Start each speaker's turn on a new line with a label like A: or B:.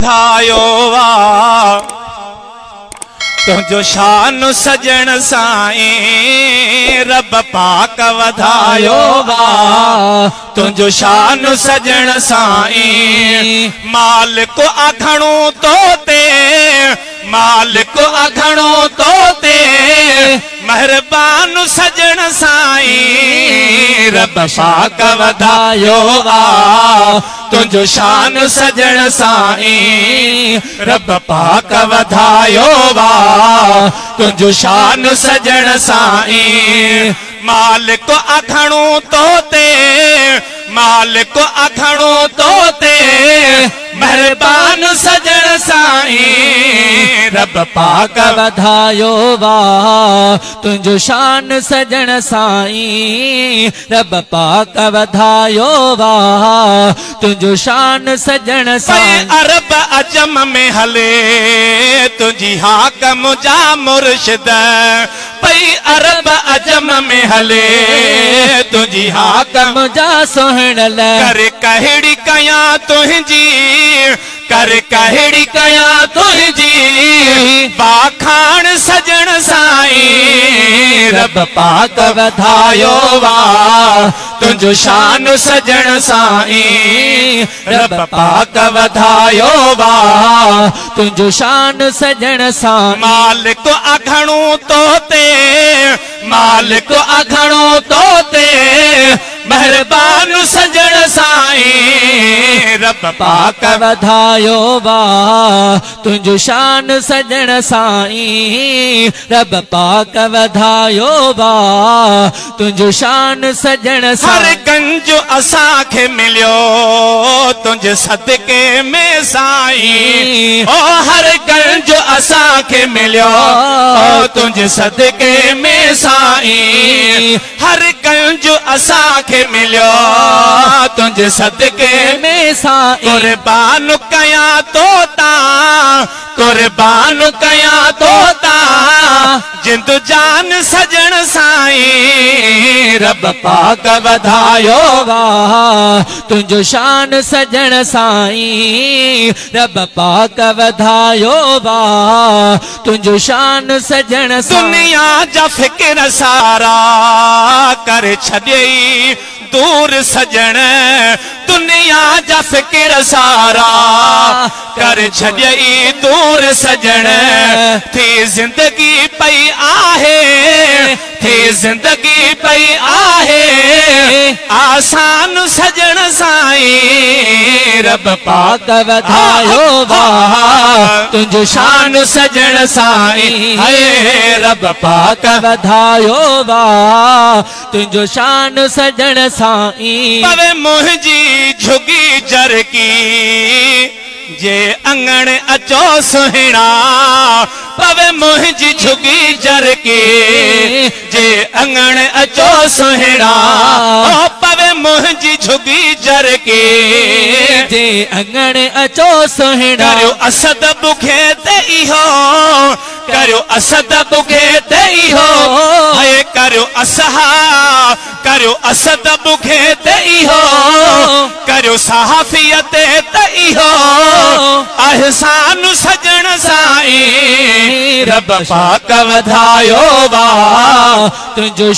A: वधायो आ, तुंहिंजो शान सजण साईं रब पाक वधायो आ, तुंहिंजो शान सजण साईं। मालिक आ घणो तो ते, मालिक आ घणो तो ते, महिरबान सजण साईं रब पाक वधायो आ, तुंहिंजो शान सजण साईं रब पाक वधायो आ, तुंहिंजो शान सजण साईं। मालिक आ घणो तो ते, मालिक आ घणो तो ते, महिरबान सजण साईं रब पाक
B: वधायो आ, तुंहिंजो शान सजण साईं रब पाक वधायो आ, तुंहिंजो शान सजण साईं।
A: अरब अजम में हले तुंहिंजी हाक मुंहिंजा मुर्शिद, पई अरब अजम में हले तुंहिंजी हाक
B: मुंहिंजा सुहिणल।
A: कर कहिड़ी कयां तुंहिंजी, कर कहिड़ी कयां तुंहिंजी, बाखाण सजण साईं रब पाक वधायो आ, तुंहिंजो शान सजण साईं रब पाक वधायो आ,
B: तुंहिंजो शान सजण साईं।
A: मालिक आ घणो तो ते, मालिक आ घणो तो ते, महिरबान सजण साईं रब पाक
B: वधायो आ, तुंहिंजो शान सजण साईं रब पाक वधायो आ, तुंहिंजो शान सजण साईं।
A: हर गंज असांखे मिलियो तुंहिंजे सदके में साईं, ओ हर गंज असांखे मिलियो तुंहिंजे सदके में साईं। हर गंज असांखे मिलियो तुंहिंजे सदके
B: में साईं।
A: कुर्बान कयां तोता, कुर्बान कयां तोता, जिंद जान सजण साईं रब पाक वधायो
B: आ, तुंहिंजो शान सजण साईं रब पाक वधायो आ, तुंहिंजो शान सजण साईं।
A: दुनिया जा फिक्र सारा कर छॾियई दूर सजण, दुनिया जा फिक्र सारा कर छॾियई दूर सजण। थी ज़िंदगी पई आहे, थी ज़िंदगी पई आहे, आसान सजण साईं रब पाक
B: वधायो आ, तुंहिंजो शान
A: सजण साईं रब पाक
B: वधायो आ, तुंहिंजो शान सजण साईं।
A: पवे मुंहिंजी झुगी जरकी जे अंगण अचो सुहिणा, पवे मुंहिंजी झुगी जरकी जे अंगण अचो सुहिणा, ओ पवे मुंहिंजी झुगी जरकी
B: जे अंगण अचो सुहिणा।
A: करियो असद बुखे ते इहो, करियो असद बुखे ते इहो, हे करियो असहा, करियो असद बुखे ते इहो, करियो सहाफियत ते इहो, अहसान सजण साईं रब पाक वधायो आ,
B: तुंहिंजो।